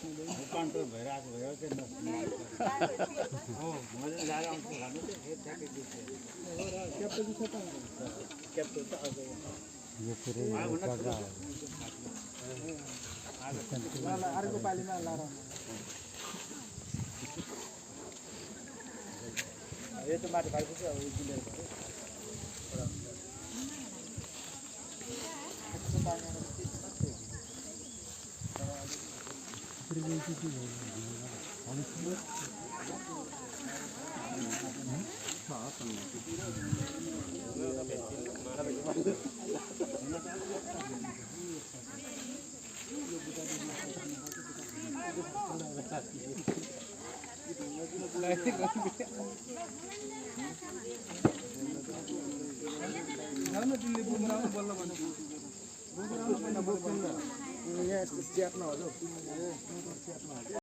रूपांतर भइरहेको भयो त्यो हो मैले ल्याएर आउँछु भन्नु चाहिँ फेरि ठ्याक्कै दिन्छ क्याप्टन छ त क्याप्टन त अझ यो पुरै जग्गा हो अर्को पालीमा लाएर यो त माथि भाइको चाहिँ अब इन्जिनियर भयो यहाँ यस्तो ज्याप नहोस्